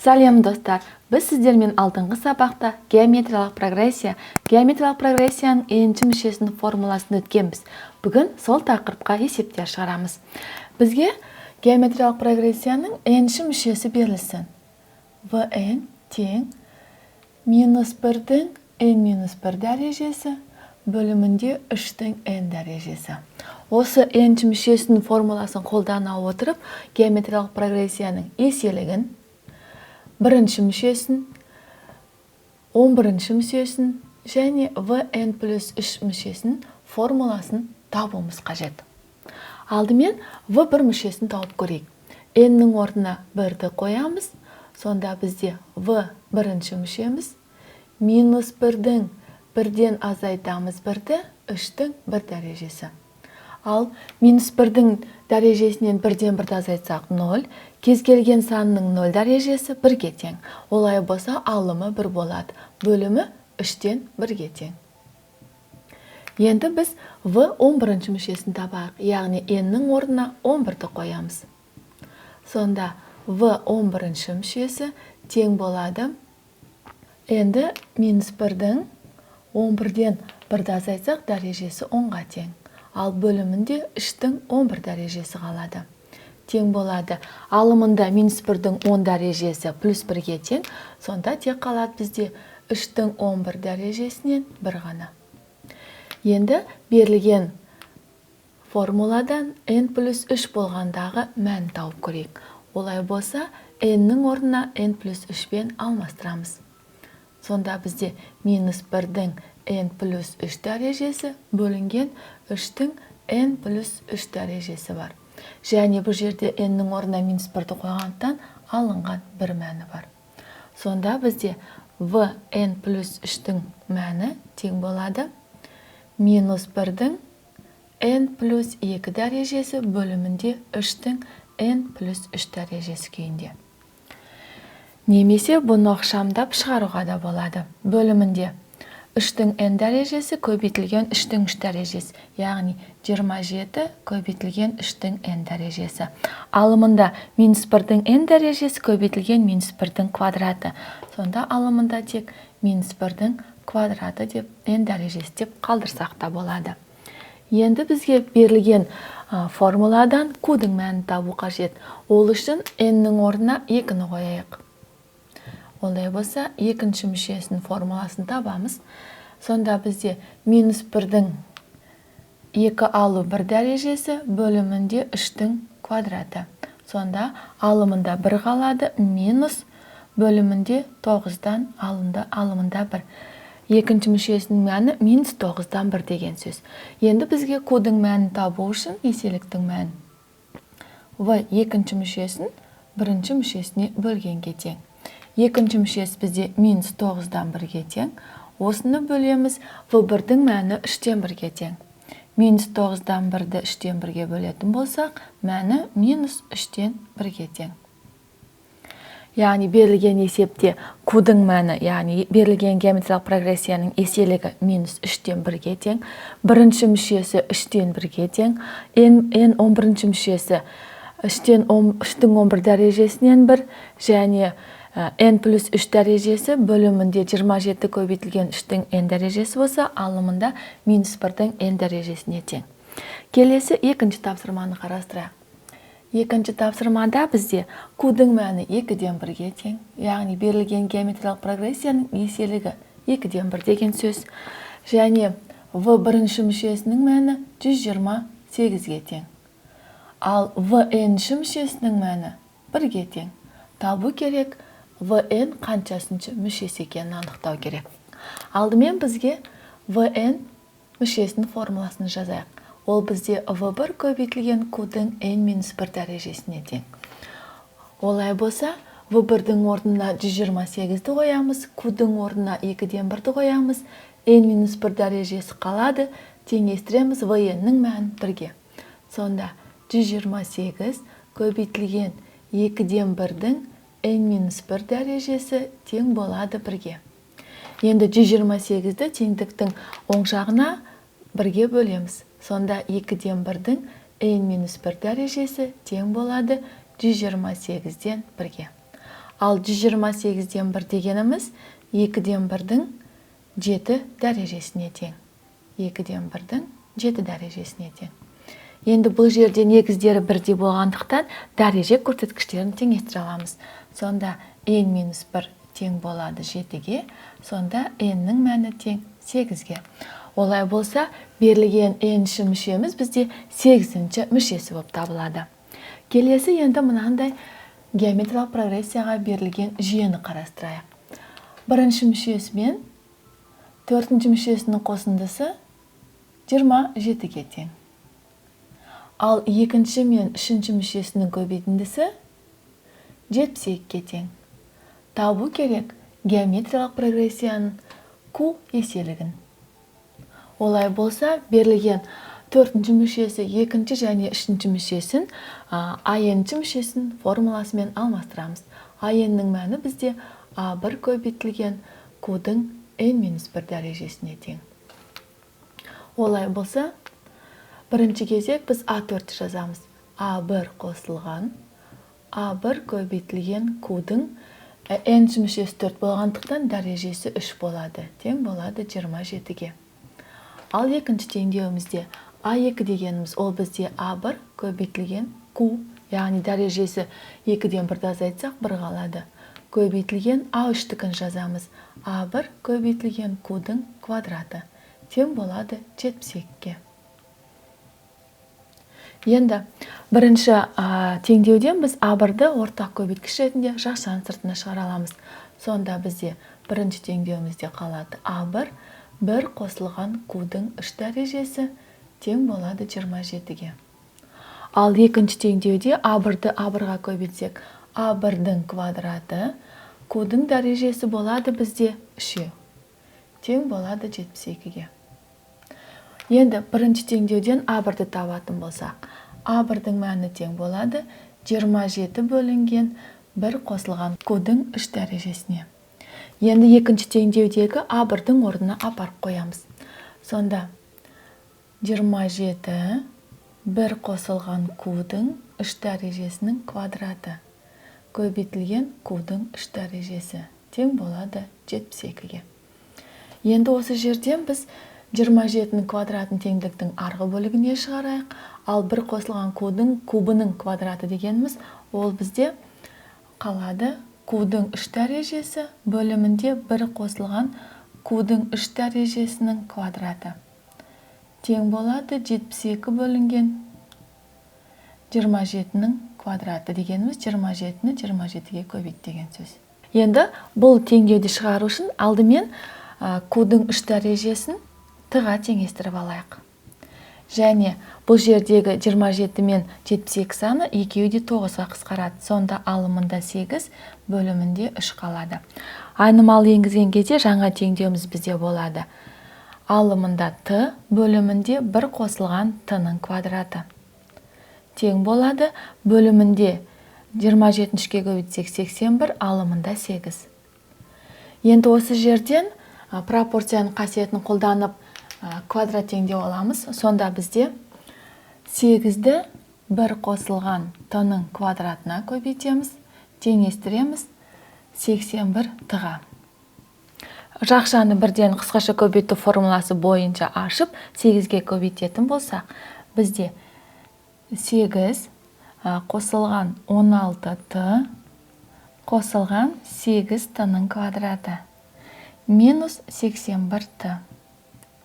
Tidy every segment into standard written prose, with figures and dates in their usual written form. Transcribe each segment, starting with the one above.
Сәлем, достар! Біз сіздермен алдыңғы сабақта геометриялық прогрессия, геометриялық прогрессияның n-ші мүшесінің формуласын өткенбіз. Бүгін сол тақырыпқа есептер шығарамыз. Бізге геометриялық прогрессияның n-ші мүшесі берілсін. Vn тең минус 1-дің n минус 1 дәрежесі бөлімінде 3-тің n дәрежесі. Осы n-ші мүшесінің формуласын қолдана отырып, геометриялық прогрессияның еселігін, бірінші мүшесін, 11-ші мүшесін және Vn плюс 3 мүшесін формуласын табуымыз қажет. Алдымен V1 мүшесін тауып көрейік. N-нің орнына 1-ді қоямыз. Сонда бізде V бірінші мүшеміз минус 1-дің 1-ден азайтамыз 1-ді, 3-тің 1 дәрежесі. Ал минус 1-дің дәрежесінен 1-ден 1-ді азайтсақ 0, кез келген санның 0 дәрежесі 1-ге тең. Олай болса, алымы 1 болады. Бөлімі 3-тен 1-ге тең. Енді біз В 11-ші мүшесін табайық, яғни n-нің орнына 11-ді қоямыз. Сонда В 11-ші мүшесі тең болады. Енді минус 1-дің 11-ден 1-ді азайтсақ, дәрежесі 10-ға тең. Ал бөлімінде 3-тің 11 дәрежесі қалады. Тең болады. Алымында минус 1-дің 10 дәрежесі плюс 1-ге тең. Сонда тек қалады бізде 3-тің 11 дәрежесінен 1 ғана. Енді берілген формуладан n плюс 3 болғандағы мән тауып көрейік. Олай болса, n-нің орнына n плюс 3-пен алмастырамыз. Сонда бізде минус 1-дің n плюс 3 дәрежесі бөлінген 3-тің n плюс 3 дәрежесі бар. Және бұл жерде n-нің орнына минус 1-ді қойғандықтан, алынған бір мәні бар. Сонда бізде v n плюс 3-тің мәні тең болады минус 1-дің n плюс 2 дәрежесі бөлімінде 3-тің n плюс 3 дәрежесі күйінде. Немесе бұны ықшамдап шығаруға да болады. Бөлімінде 3-тің n дәрежесі көбейтілген 3-тің 3 дәрежесі, яғни 27 көбейтілген 3-тің n дәрежесі. Алымында минус 1-дің n дәрежесі көбейтілген минус 1-дің квадраты. Сонда алымында тек минус 1-дің квадраты деп, n дәрежесі деп қалдырсақ та болады. Енді бізге берілген формуладан q-дің мәнін табу қажет. Ол үшін n-нің орнына 2-ні қояйық. Ондай болса, екінші мүшесінің формуласын табамыз. Сонда бізде минус 1-дің 2 алу 1 дәрежесі бөлімінде 3-тің квадраты. Сонда алымында 1 қалады, минус бөлімінде 9-дан алынды, алымында 1. Екінші мүшесінің мәні минус 9-дан 1 деген сөз. Енді бізге q-дің мәнін табу үшін еселіктің мәнін В екінші мүшесін бірінші мүшесіне бөлгенге тең. Екінші мүшесі бізде минус 9-дан 1-ге тең. Осыны бөлеміз, В1-дің мәні 3-тен 1-ге тең. Минус 9-дан 1-ді 3-тен 1-ге бөлетін болсақ, мәні минус 3-тен 1-ге тең. Яғни берілген есепте q-дің мәні, яғни берілген геометриялық прогрессияның еселігі минус 3-тен 1-ге тең, бірінші мүшесі 3-тен 1-ге тең, n 11-ші мүшесі 3-тен 3-тің 11 дәрежесінен 1 және n плюс 3 дәрежесі бөлімінде 27 көбейтілген 3-тің n дәрежесі болса, алымында минус 1-дің n дәрежесіне тең. Келесі екінші тапсырманы қарастырайық. Екінші тапсырмада бізде q-дің мәні 2-ден 1-ге тең, яғни берілген геометриялық прогрессияның еселігі 2-ден 1 деген сөз. Және в бірінші мүшесінің мәні 128-ге тең. Ал в n-ші мүшесінің мәні 1-ге тең. Табу керек, Vn қаншасыншы мүшесі екенін анықтау керек. Алдымен бізге Vn мүшесінің формуласын жазайық. Ол бізде V1 көбейтілген Q-дің n минус 1 дәрежесіне тең. Олай болса, V1-дің орнына 128-ді қоямыз, Q-дің орнына 2-ден 1-ді қоямыз, n минус 1 дәрежесі қалады, теңестіреміз Vn-нің мәнін бірге. Сонда 128 көбейтілген 2-ден 1-дің n минус 1 дәрежесі тең болады бірге. Енді 128-ді теңдіктің оң жағына бірге бөлеміз. Сонда 2-ден 1-дің n минус 1 дәрежесі тең болады 128-ден бірге. Ал 128-ден 1 дегеніміз 2-ден 1-дің 7 дәрежесіне тең. 2-ден 1-дің 7 дәрежесіне тең. Енді бұл жерде негіздері бірдей болғандықтан дәреже көрсеткіштерін теңестіре аламыз. Сонда n минус 1 тең болады 7-ге, сонда n-нің мәні тең 8-ге. Олай болса, берілген n-ші мүшеміз бізде 8-ші мүшесі болып табылады. Келесі енді мынандай геометриялық прогрессияға берілген жүйені қарастырайық. Бірінші мүшесі мен төртінші мүшесінің қосындысы 27-ге тең. Ал екінші мен үшінші мүшесінің көбейтіндісі 72-ге тең. Табу керек геометриялық прогрессияның Q еселігін. Олай болса, берілген төртінші мүшесі, екінші және үшінші мүшесін АН-ші мүшесін формуласымен алмастырамыз. АН-ның мәні бізде А1 көбейтілген Q-дың n-1 дәрежесіне тең. Олай болса, бірінші кезек біз А4 жазамыз. А1 қосылған А1 көбейтілген Q-дың n-ші мүшесі 4 болғандықтан дәрежесі 3 болады. Тең болады 27-ге. Ал екінші теңдеуімізде А2 дегеніміз ол бізде А1 көбейтілген Q, яғни дәрежесі 2-ден 1-ді азайтсақ 1 қалады. Көбейтілген А3-тікін жазамыз. А1 көбейтілген Q-дың квадраты. Тең болады 72-ге. Енді бірінші теңдеуден біз А1-ді ортақ көбейткіш ретінде жақшаның сыртына шығара аламыз. Сонда бізде бірінші теңдеуімізде қалады А1 1 қосылған Q-дың 3 дәрежесі тең болады 27-ге. Ал екінші теңдеуде А1-ді А1-ға көбейтсек, А1-дің квадраты Q-дың дәрежесі болады бізде 3. Тең болады 72-ге. Енді бірінші теңдеуден А1-ді табатын болсақ, А1-дің мәні тең болады 27 бөлінген 1 қосылған Q-дың 3 дәрежесіне. Енді екінші теңдеудегі А1-дің орнына апарып қоямыз. Сонда 27 1 қосылған Q-дың 3 дәрежесінің квадраты көбейтілген Q-дың 3 дәрежесі тең болады 72-ге. Енді осы жерден біз 27-нің квадратын теңдіктің арғы бөлігіне шығарайық. Ал 1 қосылған Q-дың кубының квадраты дегеніміз ол бізде қалады Q-дың 3 дәрежесі бөлімінде 1 қосылған Q-дың 3 дәрежесінің квадраты. Тең болады 72 бөлінген 27-нің квадраты дегеніміз 27-ні 27-ге көбейт деген сөз. Енді бұл теңдеуді шығару үшін алдымен Q-дың 3 дәрежесін Т-ға теңестіріп алайық. Және бұл жердегі 27 мен 72 саны екеуі де 9-ға қысқарады. Сонда алымында 8, бөлімінде 3 қалады. Айнымалы енгізген кезде жаңа теңдеуіміз бізде болады. Алымында Т, бөлімінде 1 қосылған Т-ның квадраты. Тең болады, бөлімінде 27-ге көбейтсек 81, алымында 8. Енді осы жерден пропорцияның қасиетін қолданып квадрат теңдеу аламыз. Сонда бізде 8-ді 1 қосылған Т-ның квадратына көбейтеміз, теңестіреміз 81 Т-ға. Жақшаны бірден қысқаша көбейту формуласы бойынша ашып, 8-ге көбейтетін болсақ, бізде 8 қосылған 16 Т қосылған 8 Т-ның квадраты минус 81 Т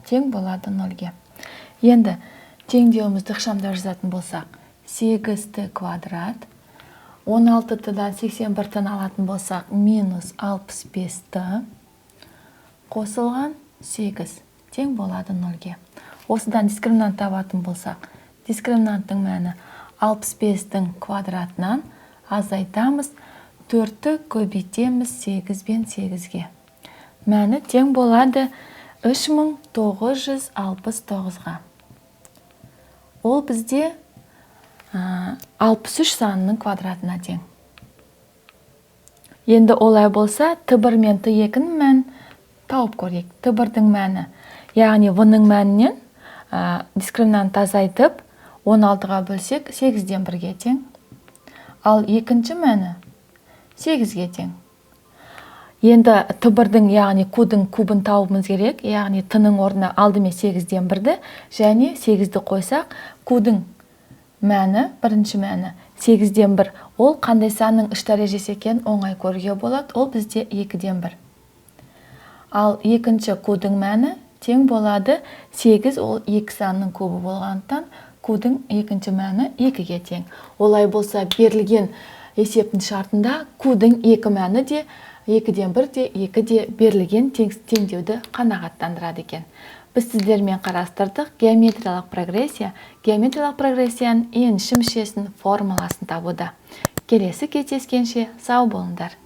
тең болады 0-ге. Енді теңдеуімізді ықшамдап жазатын болсақ, 8 Т квадрат 16 Т-дан 81 Т-ны алатын болсақ, минус 65 Т қосылған 8 тең болады 0-ге. Осыдан дискриминант табатын болсақ, дискриминанттың мәні 65-тің квадратынан азайтамыз, 4-ті көбейтеміз 8 бен 8-ге. Мәні тең болады 3969-ға. Ол бізде 63 санының квадратына тең. Енді олай болса, Т1 мен Т2-нің мәнін тауып көрейік. Т1-дің мәні, яғни В-ның мәнінен дискриминант азайтып, 16-ға бөлсек, 8-ден 1-ге тең. Ал екінші мәні 8-ге тең. Енді Т1-дің, яғни Q-дің кубын табуымыз керек, яғни Т-ның орнына алдымен 8-ден 1-ді және 8-ді қойсақ, Q-дің мәні, бірінші мәні 8-ден 1. Ол қандай санның 3 дәрежесі екенін оңай көруге болады, ол бізде 2-ден 1. Ал екінші Q-дің мәні тең болады 8, ол 2 санның кубы болғандықтан Q-дің екінші мәні 2-ге тең. Олай болса, берілген есептің шартында Q-дің екі мәні де 2-ден 1 де 2 де берілген теңдеуді қанағаттандырады екен. Біз сіздермен қарастырдық геометриялық прогрессия, геометриялық прогрессияның енші мүшесінің формуласын табуда. Келесі кездескенше сау болыңдар.